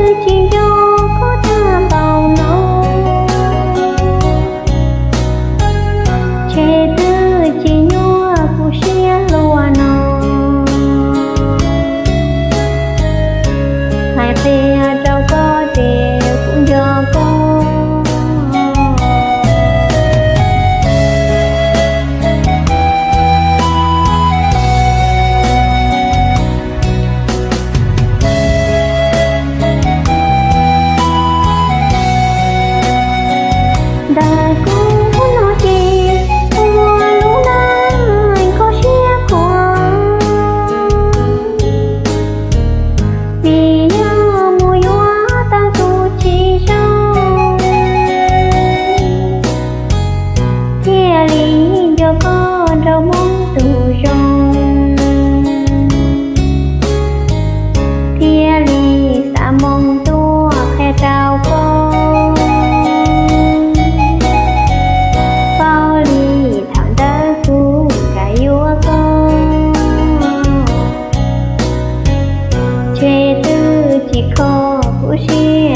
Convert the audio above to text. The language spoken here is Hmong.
Twb tsis nco koj tag npaum no, ntshe twb tsis nyuaj kuv siab hluas no. Hais qhia rau koj tias kuv nco koj. Ntawm kuv no ces ua lub neej kho siab khuav, vim yog mus yuav tau tus tsis zoo, thiaj li nco koj nrog Hmoob tus zoo, thiaj li xav moo tuaj qhia rau koj. Paub li thaum ntawd kuv kam yuav koj, ntshe twb tsis kho kuv siab